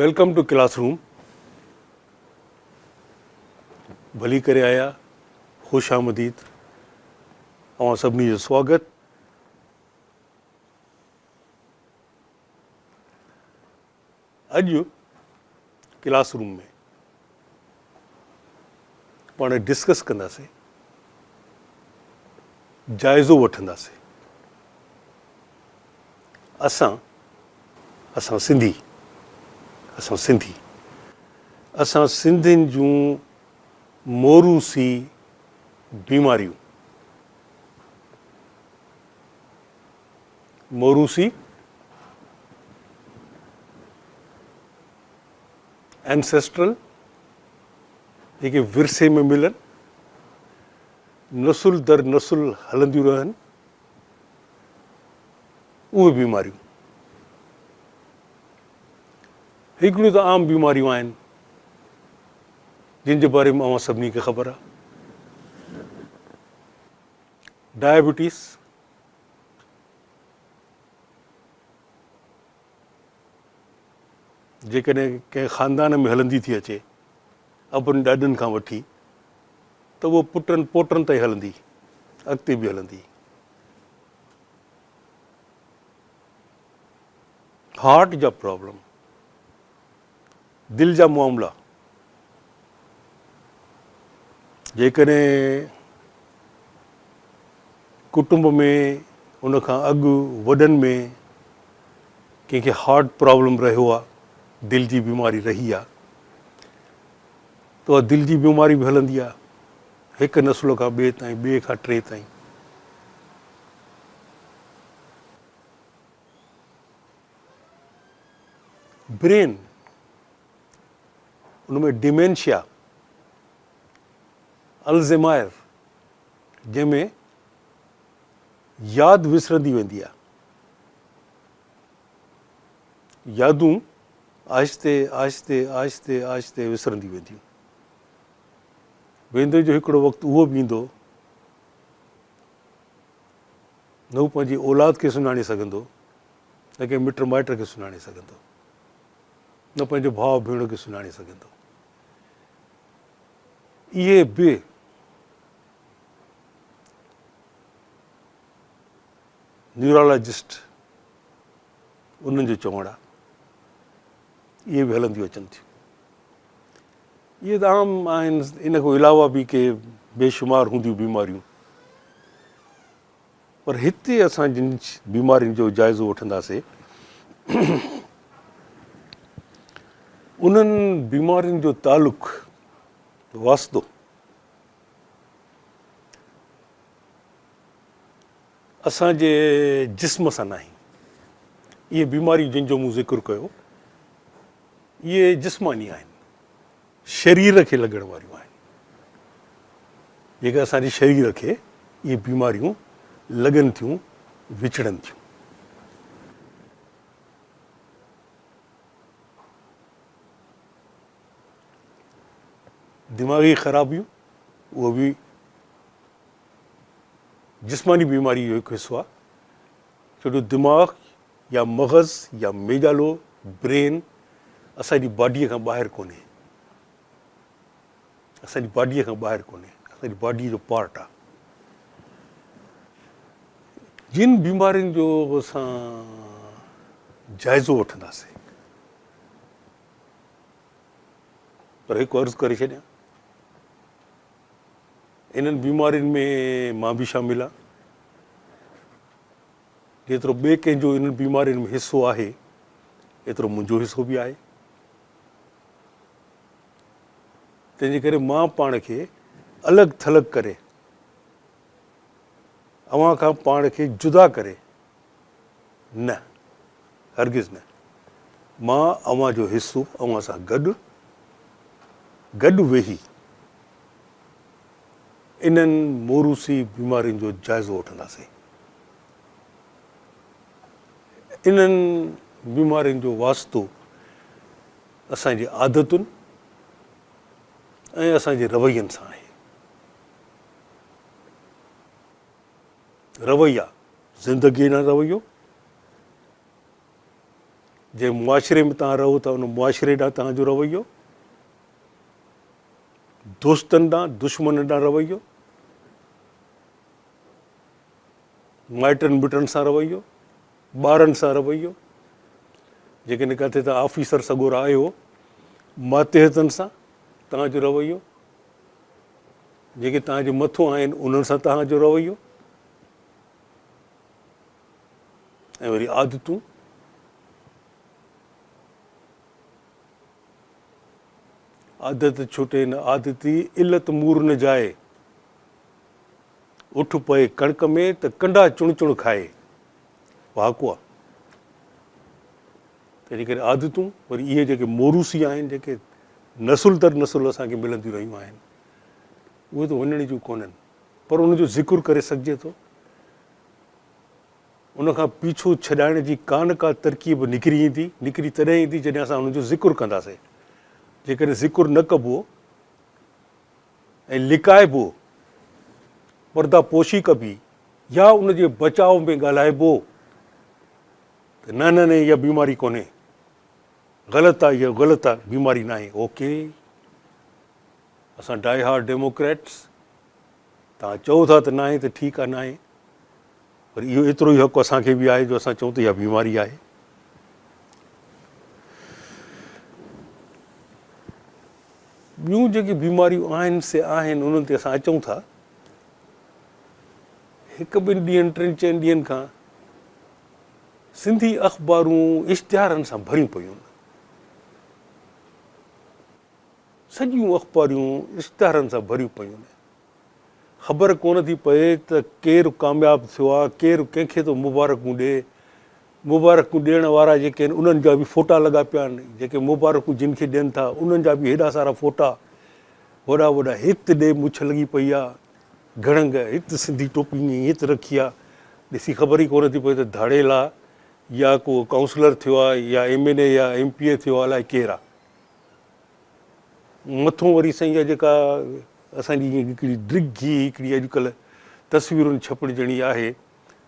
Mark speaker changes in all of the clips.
Speaker 1: Welcome to class room ڀلي ڪري آيا خوش آمديد اوهان سڀني جو سواگت. اڄ ڪلاس روم ۾ پاڻ ڊسڪس ڪنداسين، جائزو وٺنداسين. اسان اسان سنڌي اسان سنڌي اسان سنڌين جون موروثي بيماريون موروثي Ancestral، جيڪي ورثي ۾ ملن، نسل در نسل هلنديون رهن، اهي بيماريون. هڪڙيون ته عام بيماريون آهن، جن جي باري ۾ اوهان سڀني کي خبر آهي. ڊائبٽيز، جيڪڏهن ڪنهن خاندان ۾ هلندي ٿي اچي، ابن ڏاڏن کان وٺي، ته اهو پٽن پوٽن تائين هلندي، اڳتي به هلندي. هارٽ جا پرابلم، دل جا معاملا، جيڪڏهن ڪٽنب ۾ ان کان اڳ وڏن ۾ ڪنهن کي هارٽ پرابلم رهيو آ، دل جي بيماري رهي آ ته اها دل جي بيماري به هلندي آ هڪ نسل کان ٻئي تائين، ٻئي کان ٽئي تائين. برين ان ۾ ڊيمينشيا، الزيمائر جنهن ۾ ياد وسرندي ويندي آهي. يادون آهستي آهستي آهستي آهستي وسرندي وينديون. ويندي جو هڪڙو وقت اهو به ايندو نه هو پنهنجي اولاد کي سڃاڻي سگهندو نه ڪنهن مٽ مائٽ کي سڃاڻي سگهندو نه پنهنجي ڀاء ڀيڻ کي سڃاڻي سگهندو. اهي به نيورالاجسٽ انهن جو چوڻ آهي اهي به هلنديون اچن ٿيون. اهي ته عام آهن، ان کان علاوه به ڪي بيشمار هونديون بيماريون، پر هتي اسان جن بيمارين جو جائزو وٺنداسين انهن بيمارين جو تعلق واسطو اسان جي جسم سان ناهي. اهي بيماريون جن جو مون ذڪر ڪيو اهي جسماني آهن، شرير کي لڳڻ واريون آهن، جيڪي اسان جي شرير کي اهي بيماريون لڳن ٿيون، وچڙن ٿيون. دماغي خرابيون اهو به جسماني بيماري جو هڪ حصو آهي، ڇو جو دماغ يا مغز يا ميڄالو، برين، اسان جي باڊيء کان ٻاهر ڪونهي، اسان جي باڊيء کان ٻاهر ڪونهي، اسان جي باڊيء جو پارٽ آهي. جن بيمارين جو اسان جائزو وٺنداسين، پر هڪ عرض ڪري ڇڏيان، انهن بيمارين ۾ مان به شامل آهيان. جيترو ٻئي ڪنهن جو انهن بيمارين ۾ حصو آهي، ايترو منهنجو حصو به آهي. تنهن جي ڪري مان پاڻ کي الڳ ٿلڳ ڪري، اوهان کان پاڻ کي جدا ڪري نه، هرگز نه، مان اوهان جو حصو، اوهان سان گڏ گڏ ويهي انهن موروثي بيمارين جو جائزو وٺنداسين. انهن بيمارين جو واسطو اسان جي عادتن ۽ اسان جي روين سان آهي. رويا، زندگيء ڏانهن رويو، جنهن معاشري ۾ توهان رهو ٿا ان معاشري ڏانهن توهان جو رويو، دوستن ڏانهن دشمنن ڏانهن رويو، مائٽن مٽن سان رويو، ٻارن سان رويو، جيڪڏهن ڪاٿي توهان آفيسر سڳورا آهيو ماتحتن سان توهان جو رويو، جيڪي توهان جي مٿو آهن انهن سان توهان جو رويو ۽ وري عادتون. عادت ڇٽي نه عادتي، علت مور نه جائي. اٺ پئي ڪڻڪ ۾ ته ڪنڊا چڻ چڻ کائي. پهاڪو آ. تنهنجي ڪري عادتون وري اهي جيڪي موروثي آهن، جيڪي نسل در نسل اسان کي ملنديون رهيون آهن، اهي ته وڃڻ جون ڪونهن، پر ان جو ذڪر ڪري سگهجي ٿو. ان کان پيڇو ڇڏائڻ جي ڪا نه ڪا ترڪيب نڪري ايندي، نڪري تڏهن ايندي جڏهن اسان ان جو ذڪر ڪنداسين. جيڪڏهن ذڪر نه ڪبو ۽ لڪائبو، پرده پوشي ڪبي يا ان جي بچاء ۾ ڳالهائبو ته نه نه نه اها بيماري ڪونهي، غلط آهي اها غلط آهي، بيماري ناهي، اوڪي اسان ڊائي هارڊ ڊيموڪريٽس توهان چئو ٿا ته ناهي ته ٺيڪ آهي ناهي، پر اهو ايترو ئي حق اسان کي به آهي جو اسان چئون ته اها بيماري آهي. ٻيون جيڪي بيماريون آهن سي آهن انهن تي اسان اچون ٿا. هڪ ٻن ڏينهن ٽن چئن ڏينهن کان سنڌي اخبارون اشتهارن سان ڀريون پيون آهن. سڄيون اخباريون اشتهارن سان ڀريون پيون آهن. خبر ڪونه ٿي پئي ته ڪير ڪامياب ٿيو آ، ڪير ڪنهن کي ٿو مبارڪون ڏئي. مبارڪون ڏيڻ وارا جيڪي آهن انهن جا به فوٽا لڳا پيا آهن، جيڪي مبارڪون جن کي ڏين ٿا انهن جا به هيڏا سارا فوٽا وڏا وڏا، هت ڏي مڇ لڳي پئي آ، گهڙنگ، هت سنڌي ٽوپي ائين هت رکي آ، ڏسي خبر ئي ڪونه ٿي پئي ته ڌاڙيل آ يا ڪو ڪائونسلر ٿيو آ يا ايم اين اي يا ايم پي اي ٿيو آ الائي ڪير آ. مٿون وري سائين اها جيڪا اسان جي هڪڙي ڊگهي هڪڙي اڄڪلهه تصويرن ڇپجڻي آهي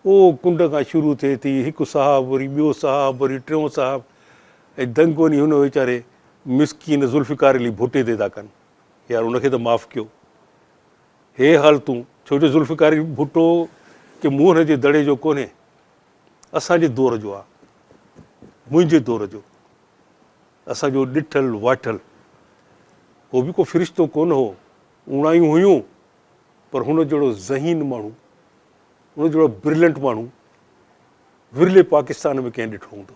Speaker 1: اهو ڪنڊ کان شروع ٿئي ٿي هڪ صاحب وري ٻيو صاحب وري ٽيون صاحب ۽ دنگ وڃي هن ويچاري مسڪين ذوالفقار علي ڀٽي تي ٿا ڪن يار ان کي ته معاف ڪيو هي حالتون ڇو جو ذوالفقار علي ڀٽو ڪي موهن جي دڙي جو ڪونهي اسان جي دور جو آ منهنجي دور جو اسان جو ڏٺل واٺل هو به ڪو فرشتو ڪونه هو، اوڻايون هيون پر هن جهڙو ذهين ماڻهو، هن جهڙو برلينٽ ماڻهو ورلي پاڪستان ۾ ڪنهن ڏٺو هوندو.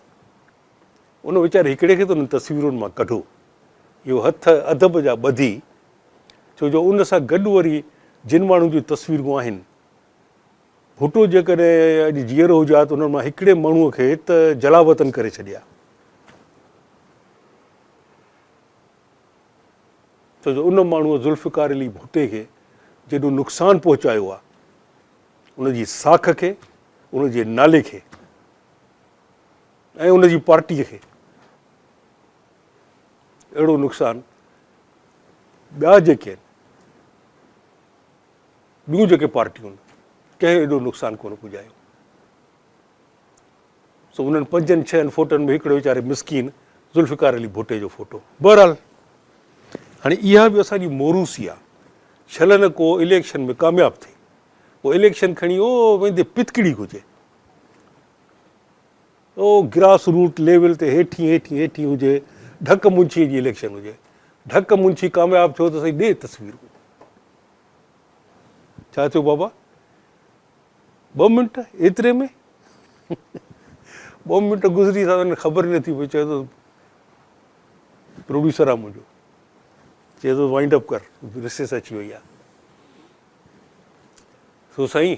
Speaker 1: ان ويچاري هڪڙي کي ته انهن تصويرن مان ڪڍو، اهو هٿ ادب جا ٻڌي، ڇو جو ان سان گڏ وري جن ماڻهن جون تصويرون آهن، ڀٽو جيڪڏهن اڄ جيئرو هجي ها ته انهن مان هڪڙي ماڻهوء کي ته جلاوطن ڪري ڇڏي ها. ڇو جو ان ماڻهوء ذوالفقار علي ڀٽي کي جيڏو نقصان پهچايو آهي، ان جي ساک کي، ان جي نالي کي ۽ ان جي پارٽيء کي اهڙو نقصان ٻيا جيڪي آهن، ٻيون جيڪي پارٽيون آهن ڪنهن ايڏو نقصان ڪونه پڄايو. سو انهن پنجن ڇهن فوٽن ۾ هڪڙو ويچاري مسڪين ذوالفقار علي ڀٽي جو فوٽو. بهرحال هاڻي اها به اسان جي موروثي آهي. شل نه ڪو اليڪشن ۾ ڪامياب ٿئي. پوء اليڪشن کڻي او ويندي پتڪڙي هجي. او گراس روٽ ليول تي هيٺين هيٺين هيٺين هجي. ڍڪ منڇيء جي اليڪشن هجي. ڍڪ منڇي ڪامياب ٿيو ته سائين ڏي تصويرون. ڇا ٿيو بابا؟ ٻه منٽ ايتري ۾ ٻه منٽ گذري ٿا وڃن خبر ئي نٿي پئي. چئي ٿو پروڊيوسر آ منهنجو، چئي ٿو وائنڊ اپ ڪر، رسيس اچي وئي آ. سو سائين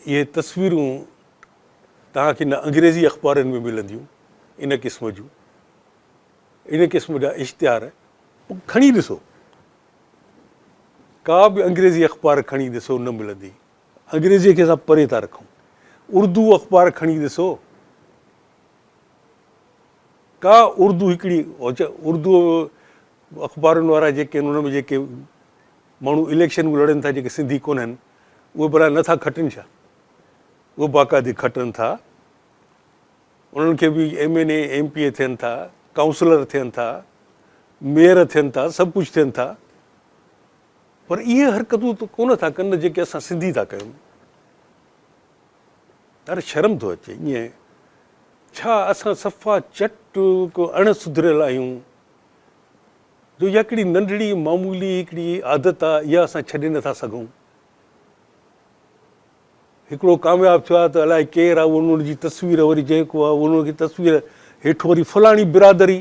Speaker 1: اهي تصويرون توهان کي نه انگريزي اخبارن ۾ ملنديون ان قسم جون، ان قسم جا اشتهار کڻي ڏسو، ڪا به انگريزي اخبار کڻي ڏسو نه ملندي. انگريزيء کي اسان پري ٿا رکون. اردو اخبار کڻي ڏسو، ڪا اردو هڪڙي اردو اخبارن وارا جيڪي آهن ان ۾ جيڪي ماڻهو اليڪشن به لڙن ٿا جيڪي سنڌي ڪونهن اهي ڀلا نٿا کٽن ڇا؟ اهي باقاعدي کٽن ٿا. انهن کي به M N A, M P A ٿين ٿا، ڪائونسلر ٿين ٿا، ميئر ٿين ٿا، سڀ ڪجهه ٿين ٿا، پر اهي حرڪتون ته ڪونه ٿا ڪن نه جيڪي اسان سنڌي ٿا ڪيون. يار شرم ٿو اچي ائين ڇا اسان صفا چٽ ڪو اڻ سڌريل آهيون جو اها هڪڙي ننڍڙي معمولي هڪڙي عادت آ اها اسان ڇڏي نٿا سگهون. هڪڙو ڪامياب ٿيو آهي ته الائي ڪير آهي ان جي تصوير وري جيڪو آهي ان کي تصوير هيٺ وري فلاڻي برادري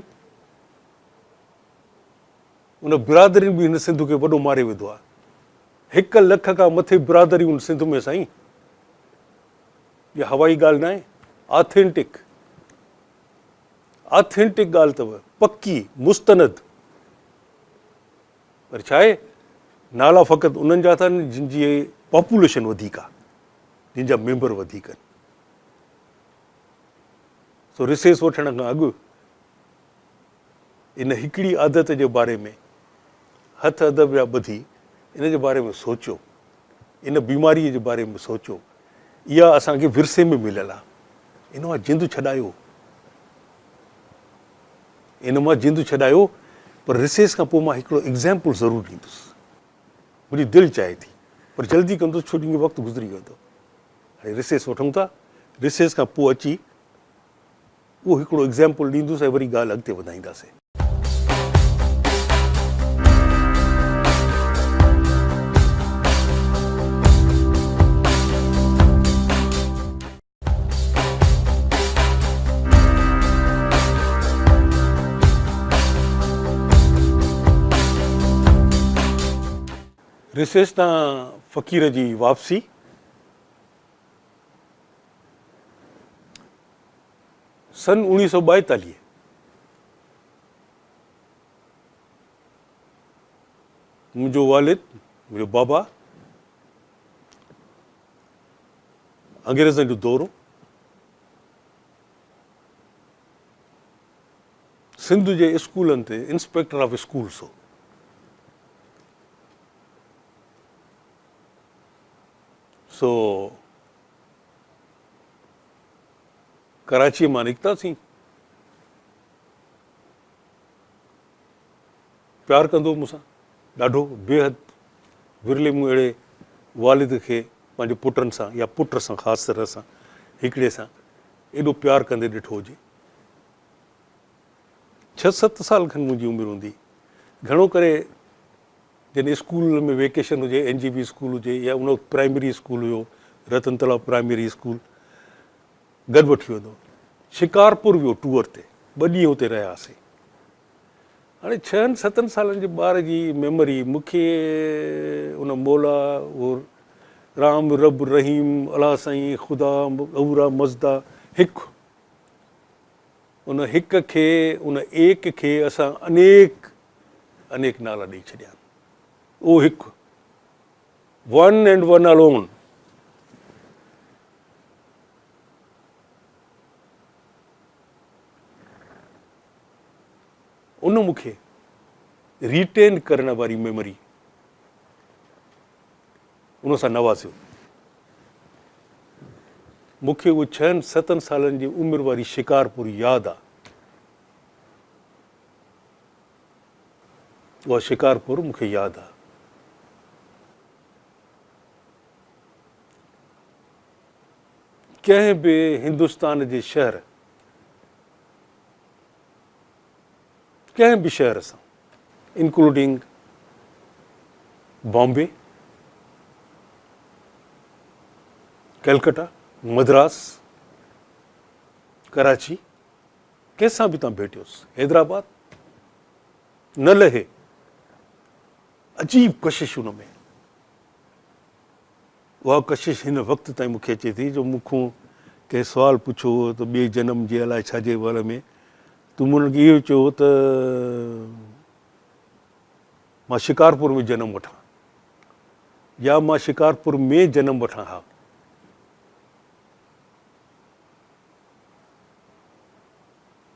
Speaker 1: ان برادرين به هن سنڌ کي وڏو ماري وڌو آهي. هڪ لک کان مٿي برادريون هن سنڌ ۾ سائين اها هوائي ڳالهه ناهي آٿينٽڪ آٿينٽڪ ڳالهه اٿو پڪي مستند پر ڇا آهي نالا فقط انهن جا اٿن جن جي پاپوليشن وڌيڪ آهي جن جا ميمبر وڌيڪ آهن سو رسيس وٺڻ کان اڳ ان هڪڙي عادت جي باري ۾ هٿ ادب جا ٻڌي ان جي باري ۾ سوچيو ان بيماري جي باري ۾ سوچيو اها اسان کي ورثي ۾ مليل آهي ان مان جند ڇڏايو ان مان جند ڇڏايو پر رسيس کان پوء مان هڪڙو ايگزامپل ضرور ڏيندس منهنجي دل چاهي ٿي پر جلدي ڪندس ڇو جو وقت گذري ويندو هاڻي رسيس وٺون ٿا رسيس کان پوء اچي اهو هڪڙو ايگزامپل ڏيندس ۽ وري ڳالهه اڳتي وڌائينداسين. رسيس تان فقير جي واپسي. سن 1942 منهنجو والد منهنجو بابا انگريزن جو دور هو. سنڌ جي اسڪولن تي انسپيڪٽر آف اسڪولس هو. سو ڪراچيء مان نڪتاسين. پيار ڪندو هو مون سان ڏاڍو بيحد ورلي مون اهڙي والد کي پنهنجي پٽن سان يا پٽ سان خاص طرح سان هڪڙي سان ايڏو پيار ڪندي ڏٺو هجي. ڇهه ست سال کن منهنجي عمر هوندي. گهڻو ڪري جڏهن اسڪول ۾ ويڪيشن هجي اين جي بي اسڪول هجي يا ان وقت پرائمري اسڪول هيو رتن تلاء پرائمري اسڪول گڏ وٺي ويندو هو. شڪارپور ويو ٽوئر تي ٻه ڏينهن اتي رهياسين. هاڻي ڇهن ستن سالن جي ٻار جي ميموري مون کي ان مولا اهو رام رب رحيم الله سائين خدا اهورا مزدا هڪ ان هڪ کي ان ايڪ کي اسان انيڪ انيڪ نالا ڏئي ڇڏيا آهن اهو هڪ one and one alone in مون کي ريٽين ڪرڻ واري ميموري ان سان نوازيو. مون کي اهو ڇهن ستن سالن جي عمر واري شڪارپور ياد آ. اها شڪارپور مون کي ياد آ. ڪنهن به هندستان جي شهر ڪنهن به شهر سان انڪلوڊنگ بامبي، ڪلڪٽا، مدراس، ڪراچي ڪنهن سان به تان ڀيٽيوس حيدرآباد نه لهي عجيب ڪشش ان ۾ اها ڪشش هن وقت تائين مون کي اچي ٿي جو مون کان ڪنهن سوال پڇيو هو ته ٻئي جنم جي الائي ڇا جي باري ۾ ته مون انهن کي اهو چيو هو ته مان شڪارپور ۾ جنم وٺان يا مان شڪارپور ۾ جنم وٺان ها.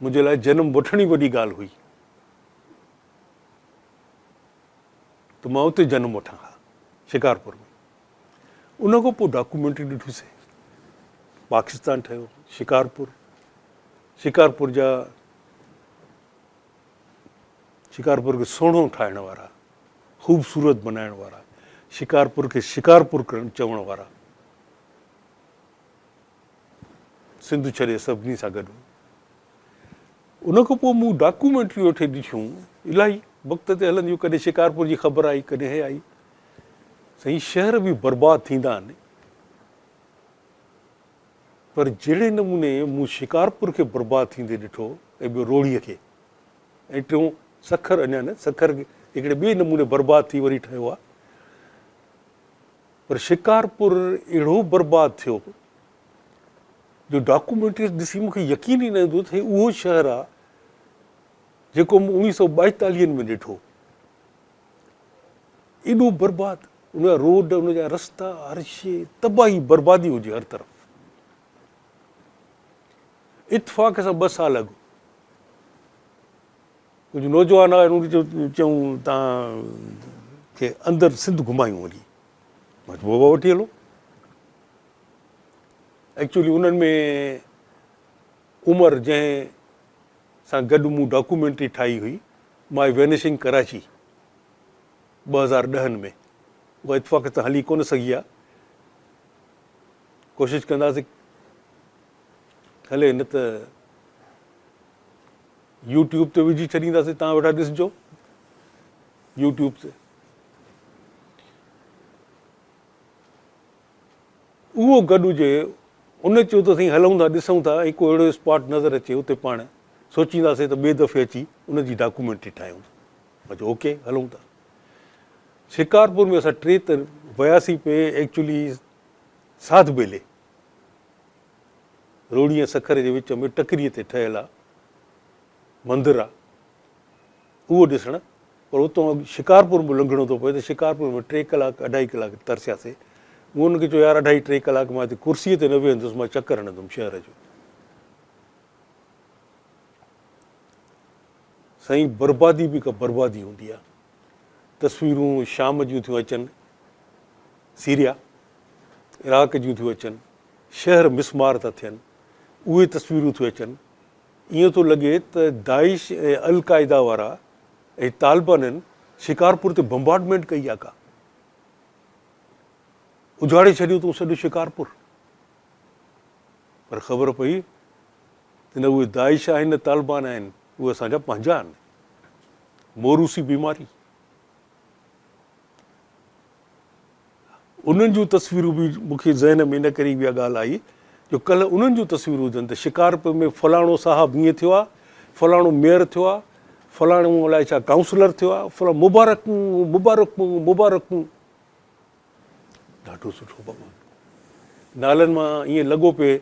Speaker 1: منهنجي لاء جنم وٺڻ ئي وڏي ڳالهه هئي ته مان اتي جنم وٺان ها شڪارپور ۾. ان کان پوء ڊاڪومينٽري ڏٺوسين، پاڪستان ٺهيو، شڪارپور. شڪارپور جا شڪارپور کي سهڻو ٺاهڻ وارا، خوبصورت بنائڻ وارا، شڪارپور کي شڪارپور ڪرڻ چوڻ وارا سنڌ ڇڏي سڀني سان گڏ. ان کان پوء مون ڊاڪيومينٽريون ويٺي ڏٺيون، الاهي وقت تي هلنديون، ڪڏهن شڪارپور جي خبر آئي، ڪڏهن هي آئي. سائين شهر به برباد ٿيندا آهن، پر جهڙي نموني مون شڪارپور کي برباد ٿيندي ڏٺو ۽ ٻيو روهڙيء کي ۽ ٽيون سکر اڃا نه، سکر هڪڙي ٻئي نموني برباد ٿي وري ٺهيو آهي، پر شڪارپور اهڙو برباد ٿيو جو ڊاڪيومينٽريز ڏسي مون کي يقين ئي نه ايندو ته هي اهو شهر آهي جيڪو مون اوڻيهه سؤ ٻائيتاليهن ۾ ڏٺو. ايڏو برباد، ان جا روڊ، ان جا رستا، هر شيء تباهي بربادي هجي هر طرف. اتفاق سان ٻه سال اڳ ڪجهه نوجوان آيا، انهن کي چيون توهان کي اندر سنڌ گهمايون هلي. مان چيو بابا وٺي هلو. ايڪچولي انهن ۾ عمر جنهن سان گڏ مون ڊاڪيومينٽري ٺاهي هئي مائي وينشنگ ڪراچي 2010 ۾ اها اتفاق سان هلي ڪونه سگهي آهي. ڪوشش ڪنداسين هلي، نه ته يوٽيوب تي وجهي ڇڏينداسين، توهان ويٺا ڏسجو يوٽيوب تي. اهو گڏ هجي، ان چيو ته سائين هلون ٿا ڏسون ٿا ۽ ڪو اهڙو اسپاٽ نظر اچي اتي پاڻ سوچينداسين ته ٻئي دفعي اچي ان جي ڊاڪيومينٽري ٺاهيون. مان چيو اوڪي هلون ٿا. شڪارپور ۾ اسان ٽي ته وياسين پئي ايڪچولي ساڌ ٻيلي روهڙي ۽ سکر جي وچ ۾ ٽڪريء تي ٺهيل آ مندر آ اهو ڏسڻ، پر اتان اڳ شڪارپور به لنگهڻو ٿو پوي ته شڪارپور ۾ ٽي ڪلاڪ اڍائي ڪلاڪ ترسياسين. مون انهن کي چيو يار اڍائي ٽي ڪلاڪ مان هتي ڪرسيء تي نه ويهندس مان چڪر هڻندم شهر جو. سائين بربادي به ڪا بربادي هوندي آ. تصويرون شام جون ٿيون اچن، سيريا، عراق جون ٿيون اچن، شهر مسمار ٿا ٿين، اهي تصويرون ٿيون اچن. ائين ٿو لڳي ته داعش ۽ القاعده وارا ۽ طالبانن شڪارپور تي بمبارڊمينٽ ڪئي آ ڪا اجاڙي ڇڏيو اٿئون سڄو شڪارپور. پر خبر پئي ته نه اهي داعش آهن نه طالبان آهن، اهي اسان جا پنهنجا آهن. موروثي بيماري. انهن جون تصويرون به مون کي ذهن ۾ ان ڪري اها ڳالهه آئي جو ڪلهه انهن جون تصويرون هجن ته شڪارپور ۾ فلاڻو صاحب هيئن ٿيو آهي، فلاڻو ميئر ٿيو آهي، فلاڻو الائي ڇا ڪائونسلر ٿيو آهي، فلاڻو مبارڪون مبارڪون مبارڪون. ڏاڍو سٺو بابا. نالن مان ائين لڳو پئي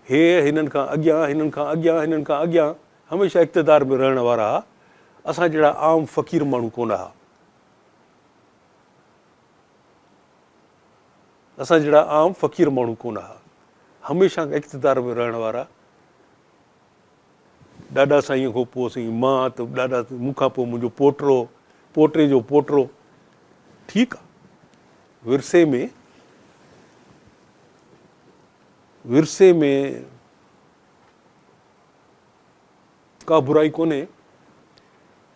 Speaker 1: هي هنن کان اڳيان، هنن کان اڳيان، هنن کان اڳيان هميشه اقتدار ۾ رهڻ وارا ها، اسان جهڙا عام فقير ماڻهو ڪونه ها. اسان جهڙا عام فقير ماڻهو ڪونه ها. هميشه اقتدار ۾ رهڻ وارا ڏاڏا سائينء کان پوء سائين مان ته ڏاڏا مون کان پوء منهنجو پوٽرو، پوٽي جو پوٽرو. ٺيڪ آ ورثي ۾ ورثي ۾ ڪا برائي ڪونهي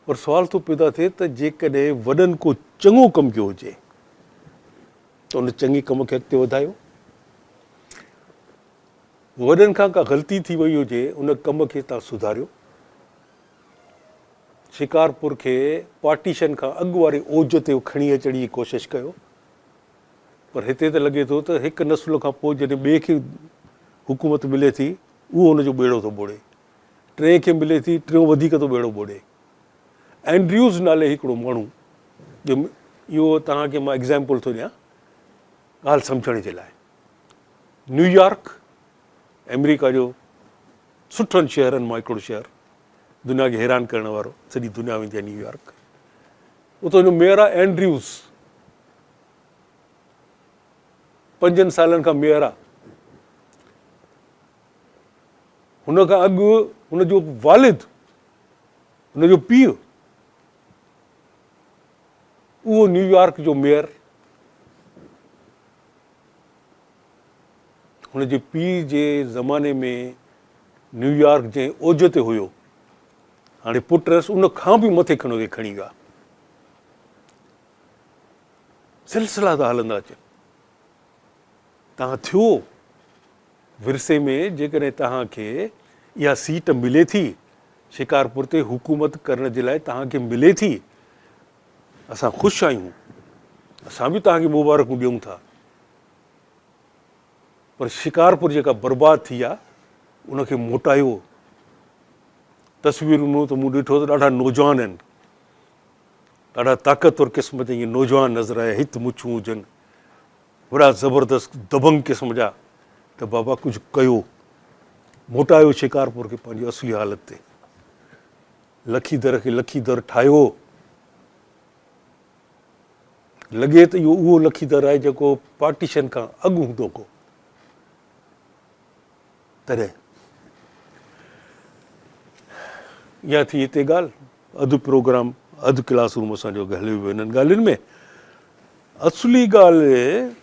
Speaker 1: پر سوال ٿو پيدا ٿئي ته جيڪڏهن وڏن ڪو چڱو ڪم ڪيو هجي ته ان چڱي ڪم کي اڳتي وڌايو، وڏن کان ڪا غلطي ٿي وئي هجي ان ڪم کي تان سڌاريو. شڪارپور کي پارٽيشن کان اڳ واري اوج تي کڻي اچڻ جي ڪوشش ڪيو پر هتي ته لڳي ٿو ته هڪ نسل کان پوء جڏهن ٻئي کي حڪومت ملي ٿي اهو ان جو ٻيڙو ٿو ٻوڙي. ٽئين کي ملي ٿي، ٽيون وڌيڪ ٿو ٻيڙو ٻوڙي. اينڊريوز نالي هڪڙو ماڻهو، جو اهو توهان کي مان ايگزامپل ٿو ڏيان ڳالهه سمجهڻ جي لاء، نيويارڪ آمريڪا جو سٺن شهرن مان هڪڙو شهر، دنيا کي حيران ڪرڻ وارو، سڄي دنيا ويندي آهي نيويارڪ، اتان جو ميئر آهي اينڊريوز، 5 سالن کان ميئر آهي. هن کان اڳ هن جو والد، هن جو پيء اهو نيويارڪ جو ميئر، هن جي پيء جي زماني ۾ نيويارڪ جنهن اوج تي هيو، هاڻي پٽس ان کان به مٿي کڻي کڻي ويا. سلسلا ٿا هلندا اچن. توهان ٿيو ورثي ۾ جيڪڏهن توهان کي اها سيٽ ملي ٿي، شڪارپور تي حڪومت ڪرڻ جي لاء توهان کي ملي ٿي، اسان خوش آهيون، اسان به توهان کي مبارڪون ڏيون ٿا، پر شڪارپور جيڪا برباد ٿي آ ان کي موٽايو. تصويرون ۾ ته مون ڏٺو ته ڏاڍا نوجوان آهن، ڏاڍا طاقتور قسم جا ائين نوجوان نظر آيا، هت مڇون هجن، وڏا زبردست دبنگ قسم جا، ته بابا ڪجهه ڪيو، موٽايو شڪارپور کي پنهنجي اصلي حالت تي، لکي در کي لکي در ٺاهيو. لڳي ته اهو اهو لکي در آهي جيڪو پارٽيشن کان اڳ هوندو هو. تڏهن اها ٿي هتي ڳالهه. اڌ پروگرام اڌ ڪلاس روم اسان جو هليو ويو انهن ڳالهين ۾. اصلي ڳالهه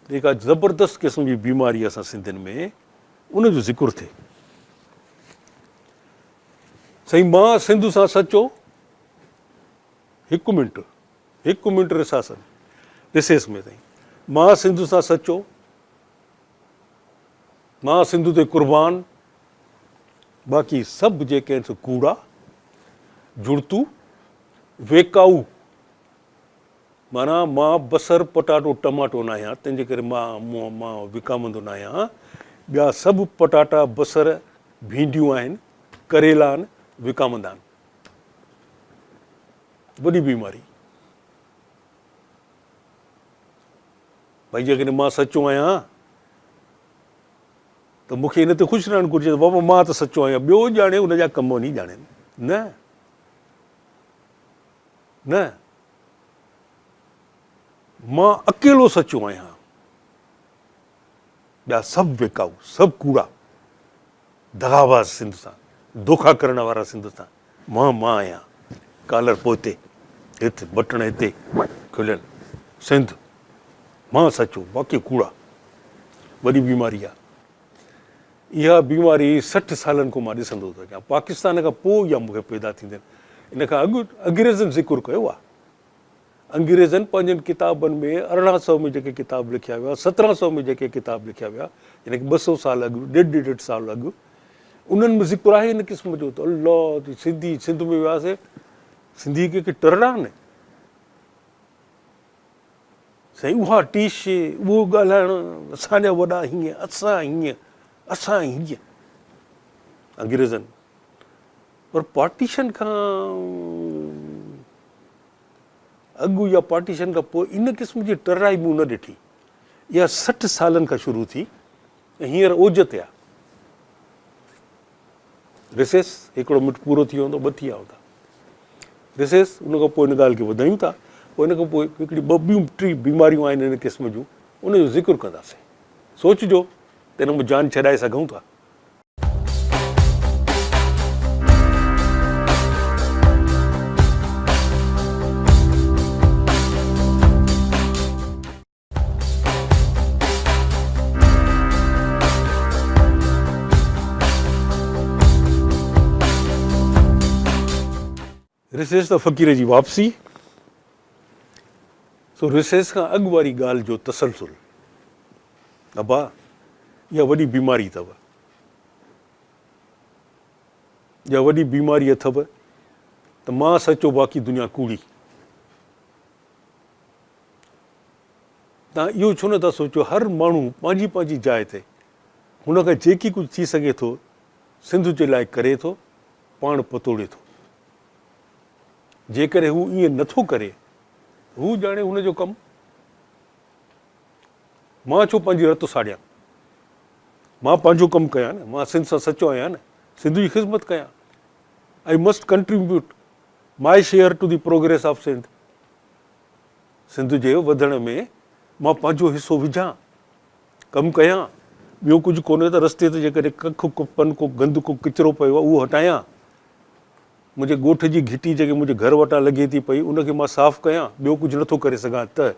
Speaker 1: جيڪا زبردست قسم جي بيماري اسان سنڌين ۾ ان جو ذڪر ٿئي. سائين مان سنڌ سان سچو هڪ منٽ هڪ منٽ رساسن رسيس ۾ سائين مان سنڌ سان سچو مان سنڌ تي قربان باقي سڀ جيڪي آهن سو ڪوڙا جڙتو ويڪائو معنيٰ مان بصر پٽاٽو ٽماٽو ناهيان تنهن جي ڪري مان مان وڪامندو ناهيان ٻيا سڀ پٽاٽا بصر ڀينڊيون آهن ڪريلا آهن وڪامندا آهن وڏي بيماري ڀائي جيڪڏهن مان سچو آهيان ته مون کي ان تي خوش رهڻ گهرجي ته بابا مان ته سچو آهيان ٻيو ڄاڻي ان جا ڪم وڃي ڄاڻين نه نه مان اڪيلو سچو آهيان ٻيا سڀ ويڪائو سڀ ڪوڙا دغاباز سنڌ سان دوکا ڪرڻ وارا سنڌ سان مان مان آهيان ڪالر پوئتي هت بٽڻ هتي کليل سنڌ مان سچو باقي ڪوڙا وڏي بيماري آ اها بيماري 60 سالن کان مان ڏسندو ٿو اچان پاڪستان کان پوء اها مون کي پيدا ٿيندي ان کان اڳ انگريزن ذڪر ڪيو آ انگريزن پنهنجن ڪتابن ۾ 1800 ۾ جيڪي ڪتاب لکيا ويا، 1700 ۾ جيڪي ڪتاب لکيا ويا، يعني ڪه 200 سال اڳ، ڏيڍ ڏيڍ سال اڳ، انهن ۾ ذڪر آهي ان قسم جو ته الله سنڌي سنڌ ۾ وياسي، سنڌي ڪي ڪي ٽرڙا آهن. سائين اها ٽيش، اهو ڳالهائڻ، اسان جا وڏا هيئن، اسان هيئن، اسان هيئن. انگريزن پر پارٽيشن کان اڳ يا پارٽيشن کان پوء ان قسم جي ٽرڙائي مون نه ڏٺي. اها 60 سالن کان شروع ٿي ۽ هينئر اوج تي آهي. رسيس هڪڙو منٽ پورو ٿي ويو هوندو، ٻه ٿي ويا هوندا. رسيس ان کان پوء ان ڳالهه کي وڌايون ٿا. پوء ان کان پوء هڪڙي ٻه ٻيون ٽي بيماريون آهن ان قسم جون، ان جو ذڪر ڪنداسين. سوچجو ته ان مان جان ڇڏائي سگهون ٿا. رسيس ته فقير جي واپسي، سو رسيس کان اڳ واري ڳالهه جو تسلسل. ابا اها وڏي بيماري اٿو. اها وڏي بيماري اٿو ته مان سچو باقي دنيا ڪوڙي. تان اهو ڇو نٿا سوچو هر ماڻهو پنهنجي پنهنجي جاء تي هن کان جيڪي ڪجهه ٿي سگهي ٿو سنڌ جي لاء ڪري ٿو، پاڻ پتوڙي ٿو. جيڪڏهن هو ائين نٿو ڪري ته هو ڄاڻي هن جو ڪم. مان ڇو پنهنجي رت ساڙيان؟ مان پنهنجو ڪم ڪيان نه، مان سنڌ سان سچو آهيان نه، سنڌ جي خدمت ڪيان. I must contribute my share to the progress of Sindh. Sindh جي وڌڻ ۾ مان پنهنجو حصو وجهان، ڪم ڪيان. ٻيو ڪجهه ڪونهي ته رستي تي جيڪڏهن ڪک ڪو پن ڪو گند ڪو ڪچرو پيو آهي اهو هٽايان. منهنجي ڳوٺ جي گهٽي جيڪي منهنجي گهر وٽان لڳي ٿي پئي ان کي مان صاف ڪيان، ٻيو ڪجهه نٿو ڪري سگهان ته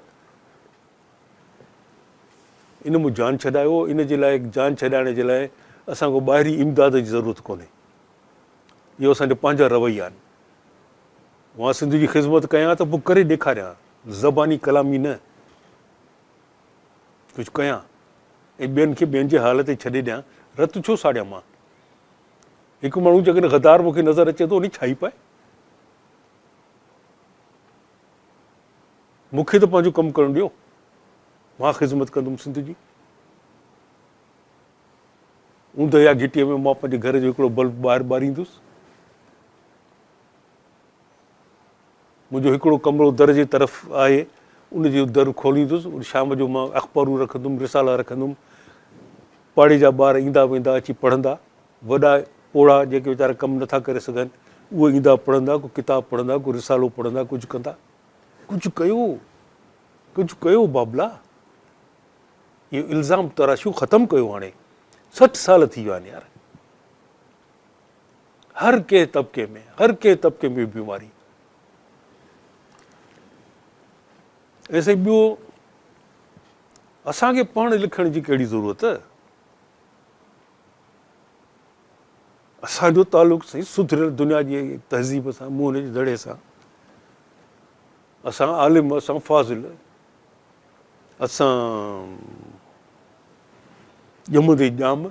Speaker 1: ان مون جان ڇڏايو. ان جي لاء جان ڇڏائڻ جي لاء اسان کي ٻاهرين امداد جي ضرورت ڪونهي. اهو اسان جا پنهنجا رويا آهن. مان سنڌ جي خذمت ڪيان ته پوء ڪري ڏيکاريان، زباني ڪلامي نه. ڪجهه ڪيان ۽ ٻين کي ٻين جي حال تي ڇڏي ڏيان، رت ڇو ساڙيان مان؟ هڪ ماڻهو جيڪڏهن غدار مون کي نظر اچي ٿو، انهي ڇائي پائي. مون کي ته پنهنجو ڪم ڪرڻ ڏيو، مان خذمت ڪندم سنڌ جي. اوندهه يا گهٽيء ۾ مان پنهنجي گهر جو هڪڙو بلب ٻاهر ٻاريندس. منهنجو هڪڙو ڪمرو در جي طرف آهي، ان جو در کوليندس، شام جو مان اخبارون رکندم، رسالا رکندم، پاڙي جا ٻار ايندا ويندا اچي پڙهندا، وڏا پوڙها جيڪي ويچارا ڪم نٿا ڪري سگهن، اهي ايندا پڙهندا، ڪو ڪتاب پڙهندا، ڪو رسالو پڙهندا، ڪجهه ڪندا. ڪجهه ڪيو، ڪجهه ڪيو بابلا. اهو الزام تراشيون ختم ڪيو هاڻي. 60 سال ٿي ويا آهن يار. هر ڪنهن طبقي ۾ هر ڪنهن طبقي ۾ بيماري. ۽ سائين ٻيو اسان کي پڙهڻ لکڻ جي ڪهڙي ضرورت؟ اسان جو تعلق سائين سڌريل دنيا جي تهذيب سان، موهن جي دڙي سان. اسان عالم، اسان فاضل، اسان ڄمندي ڄام.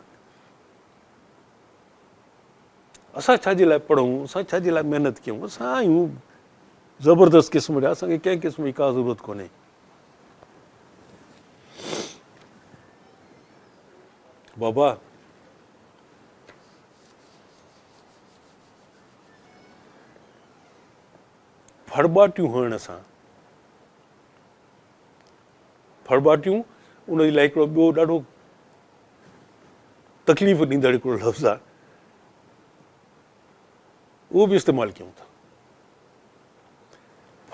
Speaker 1: اسان ڇا جي لاء پڙهون، اسان ڇا جي لاء محنت ڪيون؟ اسان آهيون زبردست قسم جا، اسان کي ڪنهن قسم جي ڪا ضرورت ڪونهي. بابا ڦڙٻاٽيون هڻڻ سان، ڦڙٻاٽيون ان جي لاء هڪڙو ٻيو ڏاڍو تڪليف ڏيندڙ هڪڙو لفظ آهي، اهو به استعمال ڪيون ٿا.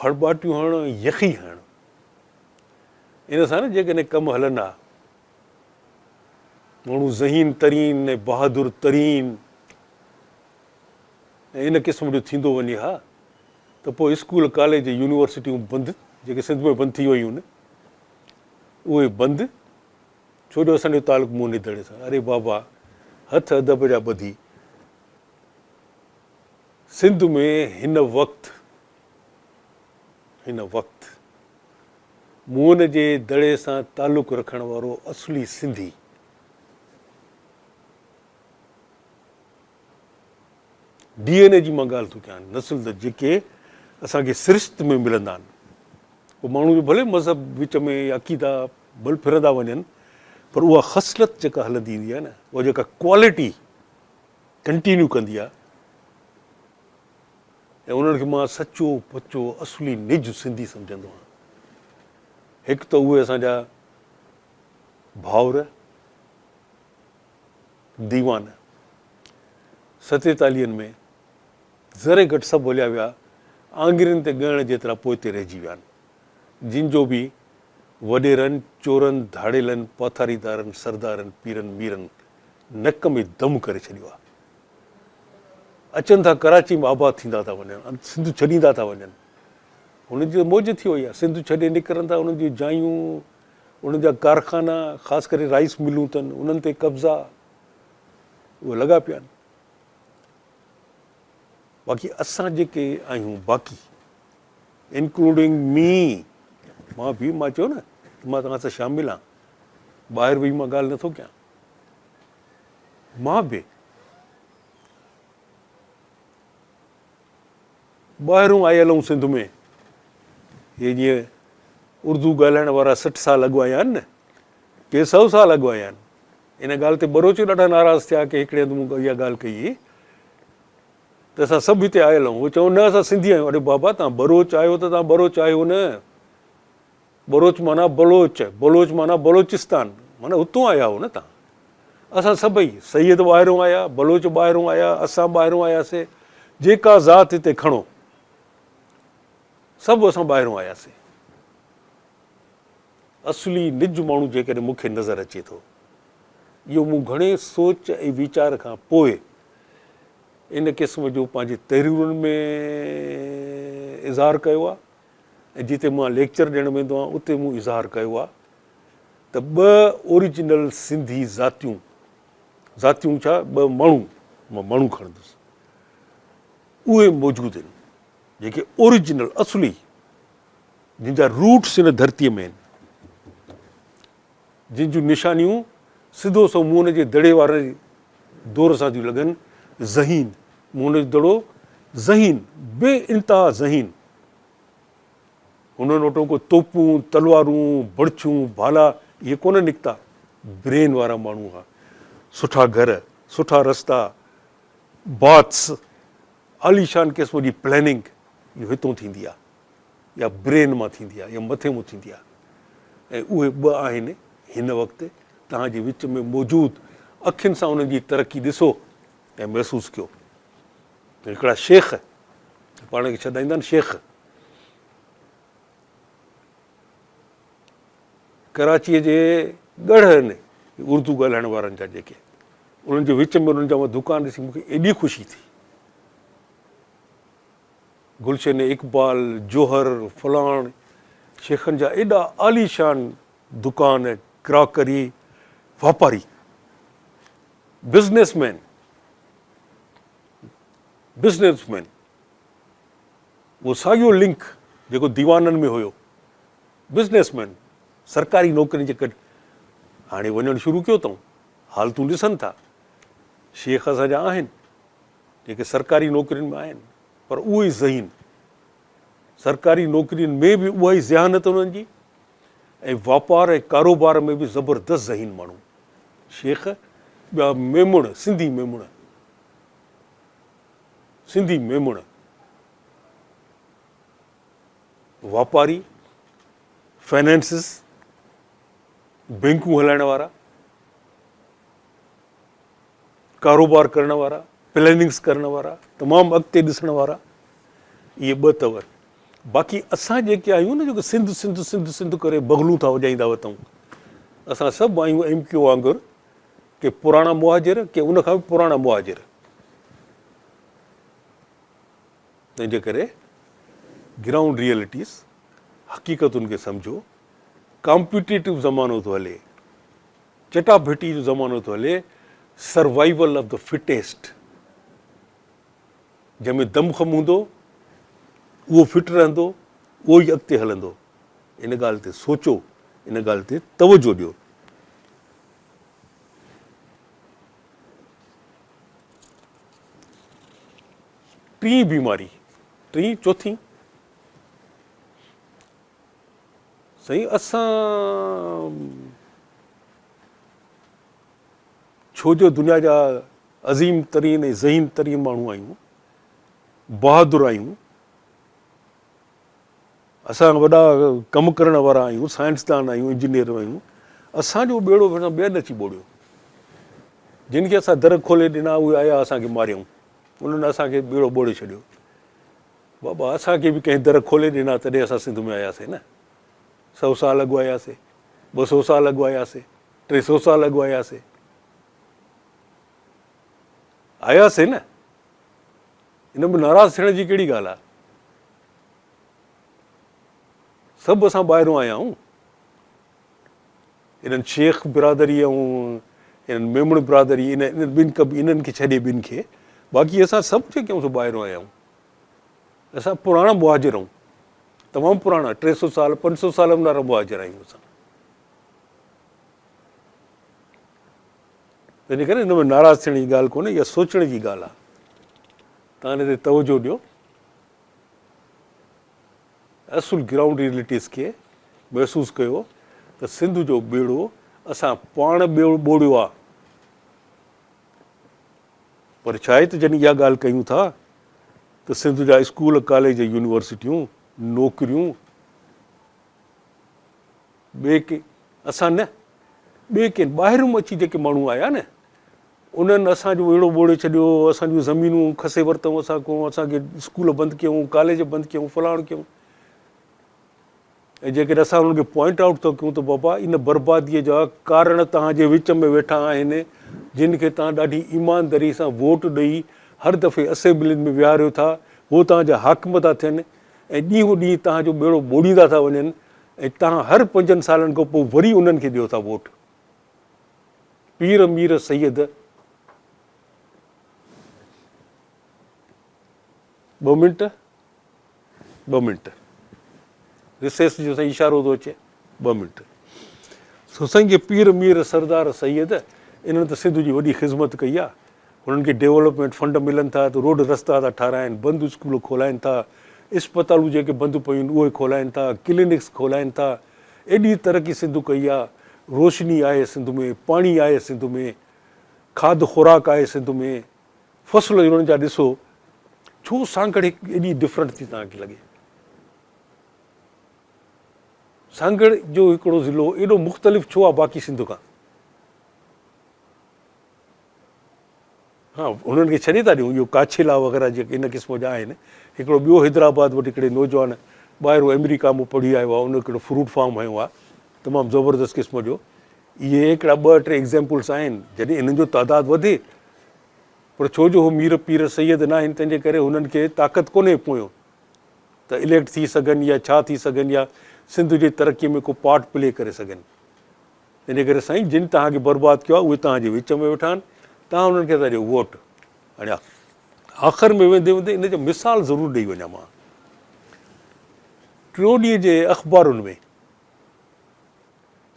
Speaker 1: ڦڙٻاٽيون هڻڻ ۽ يخي هڻڻ، ان سان نه جيڪڏهن ڪم هلن ها، ماڻهو ذهين ترين ۽ بهادر ترين ۽ ان قسم جو ٿيندو وڃي ها ته پوء اسڪول، ڪاليج، يونيورسٽيون بند، جيڪي سنڌ ۾ بند ٿي ويون آهن، اهي بند، ڇو جو اسان جو تعلق موهن جي دڙي سان. اري بابا، هٿ ادب جا ٻڌي سنڌ ۾ هن وقت، هن وقت موهن جي دڙي سان تعلق رکڻ وارو اصلي سنڌي ڊي اين اي جي مان ڳالهه ٿو ڪيان، نسل ته جيڪي اسان کي سرشت ۾ ملندا آهن، پوء ماڻهو جو ڀلي مذهب وچ ۾ يا عقيدا ڀل ڦرندا وڃن، پر اها خصلت جيڪا هلندي ايندي آهي نه، اها جيڪا ڪوالٽي ڪنٽينيو ڪندي آهي، ۽ انهن کي مان سچو پچو اصلي نج سنڌي سمجهندو آهيان. هڪ ته اهي اسان جا ڀائر ديوان ستيتاليهن ۾ ذري گهٽ سڀ هليا ويا، آڱرين تي ڳڻڻ جيترا پوئتي رهجي ويا آهن، جن جو به وڏيرن، چورن، ڌاڙيلن، پاٿاريدارن، سردارن، پيرن، ميرن نڪ ۾ دم ڪري ڇڏيو آهي. اچن ٿا ڪراچي ۾ آباد ٿيندا ٿا وڃن، سنڌ ڇڏيندا ٿا وڃن. هنن جي موج ٿي وئي آهي، سنڌ ڇڏي نڪرن ٿا، انهن جون جايون، انهن جا ڪارخانا، خاص ڪري رائيس ملون اٿن، انهن تي قبضا، اهي لڳا پيا آهن. باقي اسان جيڪي آهيون باقي انڪلوڊنگ مي، مان به، مان چيو نه ته مان توهان سان شامل آهيان، ٻاهر ويهي مان ڳالهه نٿو ڪيان، مان به ٻاهرون آيل آهيون سنڌ ۾، هي جيئن اردو ڳالهائڻ وارا 60 سال اڳ آيا آهن نه، ڪي 100 سال اڳ آيا آهن. ان ڳالهه تي ٻروچ ڏاڍا ناراض ٿيا ڪي هڪڙي هنڌ مون اها ڳالهه ڪئي هئي ته اسان سڀ هتي آيل آهيون، هو چون نه اسان سنڌي آهيون. اڙي بابا توهان ٻروچ آهيو ته توهان ٻروچ آهيو نه، ٻروچ معنيٰ بلوچ، بلوچ معنيٰ بلوچستان، معنيٰ اتون آيا آهيو نه توهان. اسان سڀئي سيد ٻاهرون آيا، بلوچ ٻاهرون آيا، اسان ٻاهرون آياسي، جيڪا ذات هتي کڻو سڀ اسان ٻاهرون آياسي. اصلي نج ماڻهو جيڪڏهن مون کي نظر اچي ٿو، اهو مون گهڻي سوچ ۽ ويچار کان پوء ان قسم جو پنهنجي تحريرن ۾ اظهار ڪيو آهي ۽ جتي مان ليڪچر ڏيڻ ويندو آهيان اتي مون اظهار ڪيو آهي ته ٻه اوريجنل سنڌي ذاتيون ذاتيون ڇا ٻه ماڻهو، مان ماڻهو کڻندس، اهي موجود آهن جيڪي اوريجنل اصلي جن جا روٽس هن ڌرتيء ۾ آهن، جن جون نشانيون سڌو سنئون موهن جي دڙي واري دور سان ٿيون لڳن، ذهين، موهن جو دڙو ذهين، بي انتها ذهين، هنن وٽون ڪو توپون، تلوارون، بڙڇيون، ڀالا اهي ڪونه نڪتا، برين وارا ماڻهو هئا، سٺا گهر، سٺا رستا، باٿس، عاليشان قسم جي پلاننگ اهو هتون ٿيندي آهي يا برين مان ٿيندي آهي يا مٿي مون ٿيندي آهي ۽ اهي ٻه آهن هن وقت توهان جي وچ ۾ موجود، اکين سان انهن جي ترقي ڏسو ۽ محسوس ڪيو. هڪڙا شيخ پاڻ کي ڇڏائيندا آهن شيخ ڪراچيء جي ڳڙهه آهن اردو ڳالهائڻ وارن جا جيڪي انهن جي وچ ۾ انهن جا مان دڪان ڏسي مون کي ايڏي خوشي ٿي. گلشن اقبال، جوهر، فلاڻ شيخن جا ايڏا عاليشان دڪان، ڪراڪري، واپاري، بزنس مين، بزنس مين، اهو ساڳيو لنڪ جيڪو ديوانن ۾ هيو، بزنس مين، سرڪاري نوڪرين جي ڪڍ هاڻي وڃڻ شروع ڪيو اٿئون، حالتون ڏسن ٿا، شيخ اسان جا آهن جيڪي سرڪاري نوڪرين ۾ آهن پر اهو ئي ذهين، سرڪاري نوڪرين ۾ به اها ئي ذهانت انهن جي ۽ واپار ۽ ڪاروبار ۾ به زبردست ذهين ماڻهو، شيخ، ٻيا ميمڻ، سنڌي ميمڻ، سنڌي ميمڻ، واپاري، فنانسز، بينڪون هلائڻ وارا، ڪاروبار ڪرڻ وارا، پلاننگس ڪرڻ وارا، تمام اڳتي ڏسڻ وارا، اهي ٻه اٿو. باقي اسان جيڪي آهيون نه جيڪي سنڌ سنڌ سنڌ سنڌ ڪري بغلون ٿا وڄائيندا وتون، اسان سڀ آهيون ايم ڪيو وانگر، ڪي پراڻا مهاجر، ڪي ان کان به پراڻا مهاجر. تنهن جي ڪري گرائونڊ ريئلٽيز، حقيقتن کي سمجهو، ڪامپيٽيٽو زمانو ٿو هلي، چٽاڀيٽي جو زمانو ٿو هلي، سروائيول آف the fittest, جنهن ۾ دم خم هوندو اهو فٽ رهندو، اهو ئي اڳتي هلندو. ان ڳالهه تي سوچو، ان ڳالهه تي توجهه ڏيو. ٽين بيماري، ٽين چوٿين، سائين اسان ڇو جو دنيا جا عظيم ترين ۽ ذهين ترين ماڻهو آهيون، بهادر آهيون، اسان وڏا ڪم ڪرڻ وارا آهيون، سائنسدان آهيون، انجنيئر آهيون، اسان جو ٻيڙو وري ٻين اچي ٻوڙيو. جن کي اسان در کولي ڏنا اهي آيا اسان کي ماريائون، انهن اسان کي ٻيڙو ٻوڙي ڇڏيو. بابا اسان کي به ڪنهن در کولي ڏنا تڏهن اسان سنڌ ۾ آياسين نه. سو سال اڳ آياسين، 200 سال اڳ آياسين، 300 سال اڳ آياسين، آياسين نه. ان ۾ ناراض ٿيڻ جي ڪهڙي ڳالهه آهي؟ سڀ اسان ٻاهرون آيا آهيون. انهن شيخ برادري ۽ انهن ميمڻ برادري انهن ٻن قب انهن کي ڇڏي ٻن کي باقي اسان سڀ جيڪي آهيون سو ٻاهرون آيا آهيون. اسان پراڻا مهاجر آهيون، تمام پراڻا، 300 سال 500 سال وارا مهاجر آهيون اسان. تنهن ڪري ان ۾ ناراض ٿيڻ جي ڳالهه ڪونهي، اها سوچڻ جي ڳالهه آهي. توهان ان تي توجهه ڏيو. اصل گرائونڊ ريئلٽيز کي محسوس ڪيو ته سنڌ جو ٻيڙو اسان پاڻ ٻوڙيو آهي. پر ڇا آهي ته جڏهن اها ڳالهه ڪيون ٿا ته سنڌ جا اسڪول، ڪاليج، يونيورسٽيون، نوڪريون ٻئي ڪي اسان نه ٻئي ڪي ٻاهرون اچي جيڪي ماڻهو آيا نه انهن اسان جو اهڙو ٻوڙي ڇڏيو، اسان جون زمينون کسي ورتائون اسان کان، اسان کي اسڪول بند ڪيائون، ڪاليج بند ڪيائون، فلاڻ ڪيائون. ۽ جيڪڏهن اسان انهن کي پوائنٽ آئوٽ ٿا ڪيون ته بابا ان برباديء جا ڪارڻ توهان جي وچ ۾ ويٺا آهن، جن کي توهان ڏاڍي ايمانداري سان ووٽ ڏئي هر دفعي اسيمبلين ۾ ويهاريو ٿا، هو توهان جا حاڪم ٿا ٿين ۽ ڏينهون ڏينهن توهان جو ٻيڙو ٻوڙيندا ٿا وڃن ۽ توهان هر پنجن سالن کان پوء وري انهن کي ڏيو ٿا ووٽ. پير مير سيد ٻه منٽ، ٻه منٽ، رسيس جو سائين اشارو ٿو اچي، ٻه منٽ. سو سائين جي پير مير سردار سيد انهن ته سنڌ جي وڏي خذمت ڪئي آ. هنن کي ڊيولپمينٽ فنڊ ملن ٿا ته روڊ رستا ٿا ٺاراهن، بند اسڪول کولائن ٿا، اسپتالون جيڪي بند پيون آهن اهي کولائن ٿا، ڪلينڪس کولائن ٿا. ايڏي ترقي سنڌ ڪئي آ. روشني آهي سنڌ ۾، پاڻي آهي سنڌ ۾، کاڌ خوراڪ آهي سنڌ ۾. فصل انهن جا ڏسو، ڇو سانگهڙ هڪ ايڏي ڊفرنٽ ٿي توهان کي لڳي؟ سانگهڙ جو هڪڙو ضلعو ايڏو مختلف ڇو آهي باقي سنڌ کان؟ ها انهن کي ڇڏي ٿا ڏيون اهو ڪاڇيلا وغيره جيڪي ان قسم جا آهن. هڪڙو ٻيو حيدرآباد وٽ هڪڙي نوجوان ٻاهرون آمريڪا مان پڙهي آيو آهي ان هڪڙو فروٽ فارم هنيو آهي تمام زبردست قسم جو. اهي هڪڙا ٻه ٽي ايگزامپلس آهن جڏهن انهن جو تعداد وڌي پر ڇو جو هو مير پير سيد ناهن تنهن جي ڪري هنن کي طاقت ڪونهي پويون ته اليڪٽ ٿي سگهن يا ڇا ٿي سگهن يا سنڌ جي ترقي ۾ ڪو پارٽ پلي ڪري سگهن. تنهن جي ڪري سائين جن توهان کي برباد ڪيو آهي اهي توهان جي وچ ۾ ويٺا آهن توهان انهن کي ٿا ڏيو ووٽ. هاڻي آخر ۾ ويندي ويندي ان جو مثال ضرور ڏئي وڃان مان ٽيون ڏينهن جي اخبارن ۾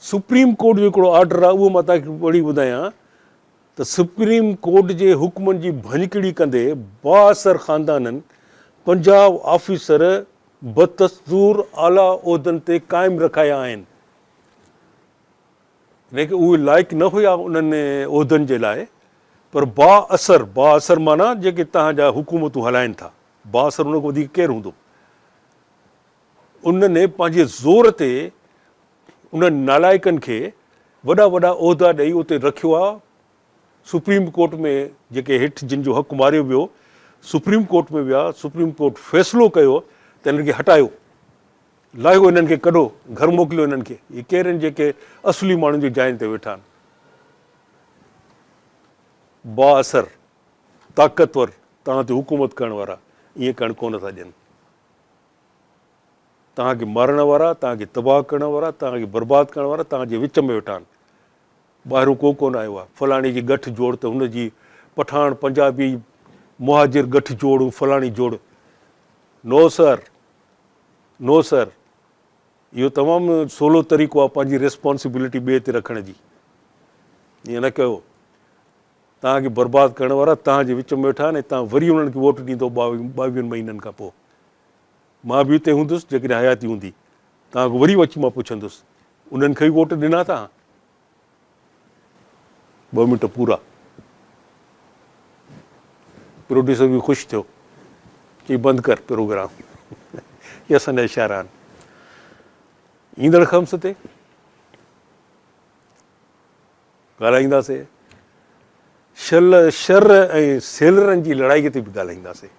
Speaker 1: سپريم ڪورٽ جو هڪڙو آرڊر آهي اهو مان توهان کي پڙهي ٻڌايان ته سپريم ڪورٽ جي حڪمن جي ڀڃڪڙي ڪندي بااثر خاندانن 50 آفيسر بدستور اعليٰ عهدن تي قائم رکايا آهن. يعني ڪه اهي لائق نه هيا انهن عهدن جي لاء پر بااثر، بااثر معنيٰ جيڪي توهان جا حڪومتون هلائين ٿا، بااثر ان کان وڌيڪ ڪير هوندو؟ انهن پنهنجي زور تي انهن نالائقن کي وڏا وڏا عهدا ڏئي اتي رکيو آ، سپريم ڪورٽ ۾ جيڪي هيٺ جن جو حق ماريو ويو سپريم ڪورٽ ۾ ويا، سپريم ڪورٽ فيصلو ڪيو ته انهن کي هٽايو، لاهيو انهن کي ڪڍو، گهر موڪليو انهن کي، اهي ڪير آهن جيڪي اصلي ماڻهن جي جاين تي ويٺا آهن. بااثر، طاقتور، توهان تي حڪومت ڪرڻ وارا ائين ڪرڻ ڪونه ٿا ڏين. توهان کي مارڻ وارا، توهان کي تباهه ڪرڻ وارا، توهان کي برباد ڪرڻ وارا توهان جي وچ ۾ ويٺا آهن. ٻاهرون ڪو ڪونه آيو آهي. فلاڻي جي ڳٺ جوڙ ته هن جي پٺاڻ، پنجابي، مهاجر ڳٺ جوڙ فلاڻي جوڙ. نو سر، نو سر. اهو تمام سولو طريقو آهي پنهنجي ريسپانسبلٽي ٻئي تي رکڻ جي. ائين نه ڪيو. توهان کي برباد ڪرڻ وارا توهان جي وچ ۾ ويٺا آهن ۽ توهان وري انهن کي ووٽ ڏيندو ٻاويهن مهينن کان پوء. مان به اتي هوندس جيڪڏهن حياتي هوندي. توهان کان وري اچي مان پڇندس انهن کي ئي ووٽ ڏنا توهان؟ ٻه منٽ پورا. پروڊيوسر به خوش ٿيو. چئي بند ڪر پروگرام. اهي اسان جا اشارا آهن. ايندڙ خمس تي ڳالهائينداسين. شل شر ۽ سيلرن جي لڙائي تي به ڳالهائينداسين.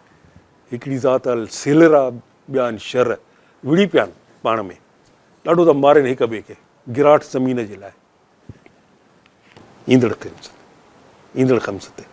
Speaker 1: هڪڙي ذات سيلر آ ٻيا آهن شر. وڙهي پيا آهن پاڻ ۾. ڏاڍو ٿا مارين هڪ ٻئي کي گراٺ زمين جي لاء. ايندڙ خمس ايندڙ خمس تي.